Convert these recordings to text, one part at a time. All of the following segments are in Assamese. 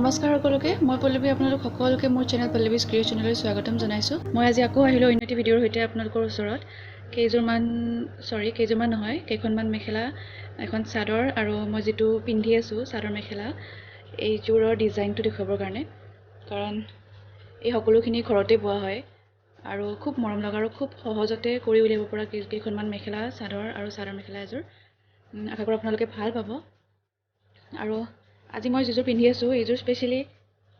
নমস্কাৰ সকলোকে, মই পল্লৱী, আপোনালোক সকলোকে মোৰ চেনেল পল্লৱীজ ক্ৰিয়েশ্যনলৈ স্বাগতম জনাইছোঁ। মই আজি আকৌ আহিলোঁ অন্য এটি ভিডিঅ'ৰ সৈতে আপোনালোকৰ ওচৰত। কেইযোৰমান নহয়, কেইখনমান মেখেলা, এখন চাদৰ আৰু মই যিটো পিন্ধি আছোঁ চাদৰ মেখেলা, এইযোৰৰ ডিজাইনটো দেখুৱাবৰ কাৰণে। কাৰণ এই সকলোখিনি ঘৰতে বোৱা হয় আৰু খুব মৰম লগা আৰু খুব সহজতে কৰি উলিয়াব পৰা কেইখনমান মেখেলা, চাদৰ আৰু চাদৰ মেখেলা এযোৰ। আশা কৰোঁ আপোনালোকে ভাল পাব। আৰু আজি মই যিযোৰ পিন্ধি আছোঁ এইযোৰ স্পেচিয়েলি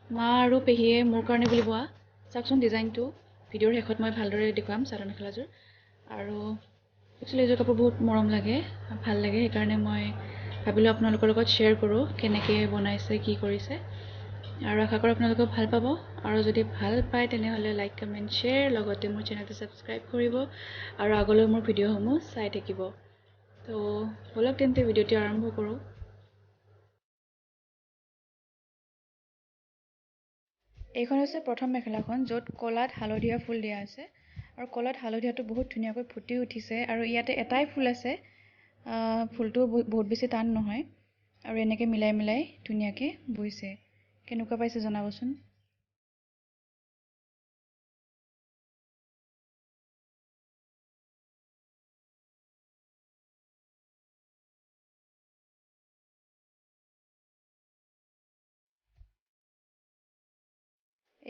মা আৰু পেহীয়ে মোৰ কাৰণে বুলি বোৱা। চাওকচোন ডিজাইনটো, ভিডিঅ'ৰ শেষত মই ভালদৰে দেখুৱাম চাদৰ মেখেলাযোৰ। আৰু একচুৱেলি এইযোৰ কাপোৰ বহুত মৰম লাগে, ভাল লাগে, সেইকাৰণে মই ভাবিলোঁ আপোনালোকৰ লগত শ্বেয়াৰ কৰোঁ কেনেকৈ বনাইছে, কি কৰিছে। আৰু আশা কৰোঁ আপোনালোকেও ভাল পাব। আৰু যদি ভাল পায় তেনেহ'লে লাইক, কমেণ্ট, শ্বেয়াৰ, লগতে মোৰ চেনেলটো ছাবস্ক্ৰাইব কৰিব আৰু আগলৈ মোৰ ভিডিঅ'সমূহ চাই থাকিব। তো ব'লক তেন্তে ভিডিঅ'টি আৰম্ভ কৰোঁ। এইখন হৈছে প্ৰথম মেখেলাখন, য'ত ক'লাত হালধীয়া ফুল দিয়া আছে আৰু ক'লাত হালধীয়াটো বহুত ধুনীয়াকৈ ফুটি উঠিছে। আৰু ইয়াতে এটাই ফুল আছে, ফুলটো বহুত বেছি টান নহয় আৰু এনেকৈ মিলাই মিলাই ধুনীয়াকৈ বৈছে। কেনেকুৱা পাইছে জনাবচোন।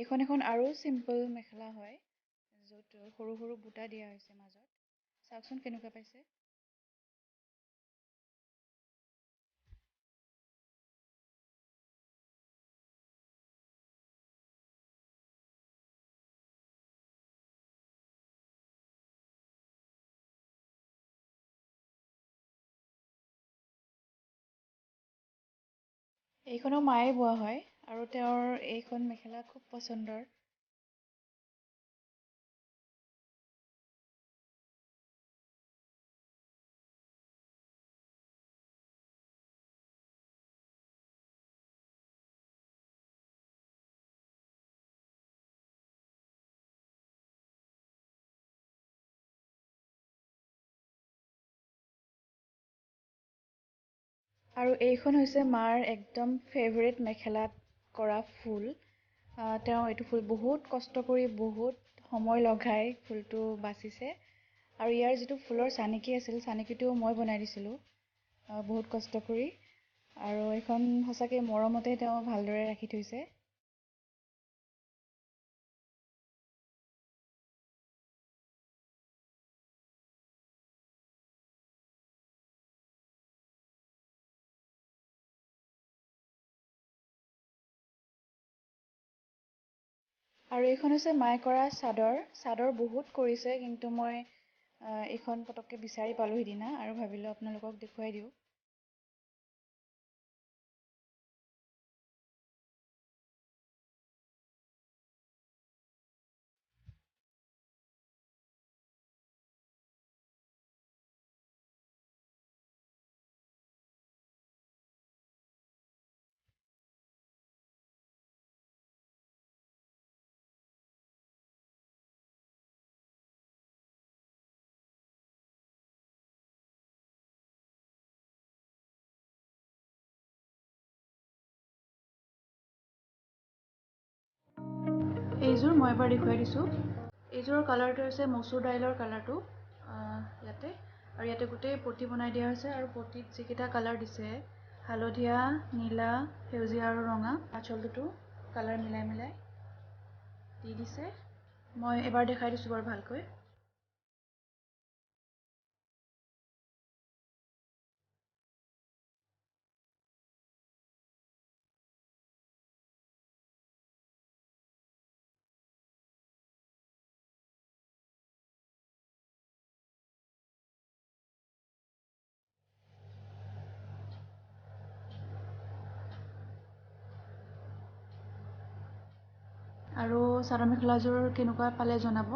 এইখন এখন আৰু চিম্পল মেখেলা হয়, য'ত সৰু সৰু বুটা দিয়া হৈছে মাজত। চাওকচোন কেনেকুৱা পাইছে। এইখনো মায়ে বোৱা হয় আৰু তেওঁৰ এইখন মেখেলা খুব পচন্দৰ। আৰু এইখন হৈছে মাৰ একদম ফেভৰেট মেখেলাত কৰা ফুল। তেওঁ এইটো ফুল বহুত কষ্ট কৰি, বহুত সময় লগাই ফুলটো বাচিছে। আৰু ইয়াৰ যিটো ফুলৰ চানেকি আছিল, চানেকিটোও মই বনাই দিছিলোঁ বহুত কষ্ট কৰি। আৰু এইখন সঁচাকৈ মৰমতে তেওঁ ভালদৰে ৰাখি থৈছে। আৰু এইখন হৈছে মায়ে কৰা চাদৰ। চাদৰ বহুত কৰিছে, কিন্তু মই এইখন পটককৈ বিচাৰি পালোঁ সিদিনা আৰু ভাবিলোঁ আপোনালোকক দেখুৱাই দিওঁ। এইযোৰ মই এবাৰ দেখুৱাই দিছোঁ। এইযোৰৰ কালাৰটো হৈছে মচুৰ দাইলৰ কালাৰটো ইয়াতে। আৰু ইয়াতে গোটেই পটি বনাই দিয়া হৈছে আৰু পটিত যিকেইটা কালাৰ দিছে, হালধীয়া, নীলা, সেউজীয়া আৰু ৰঙা, আঁচলটোতো কালাৰ মিলাই মিলাই দি দিছে। মই এবাৰ দেখাই দিছোঁ বাৰু ভালকৈ। আৰু চাদৰ মেখেলাযোৰ কেনেকুৱা পালে জনাব।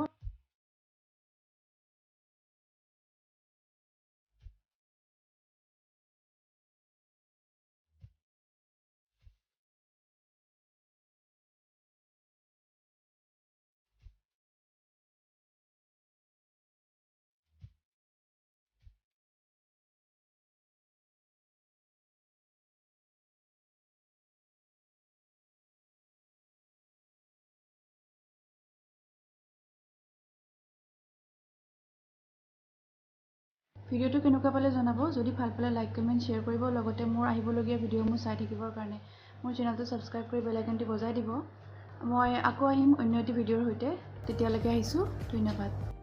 ভিডিঅ'টো কেনেকুৱা পালে জনাব। যদি ভাল পালে লাইক, কমেণ্ট, শ্বেয়াৰ কৰিব। লগতে মোৰ আহিবলগীয়া ভিডিঅ'সমূহ চাই থাকিবৰ কাৰণে মোৰ চেনেলটো ছাবস্ক্ৰাইব কৰি বেল আইকনটি বজাই দিব। মই আকৌ আহিম অন্য এটি ভিডিঅ'ৰ সৈতে। তেতিয়ালৈকে আহিছোঁ, ধন্যবাদ।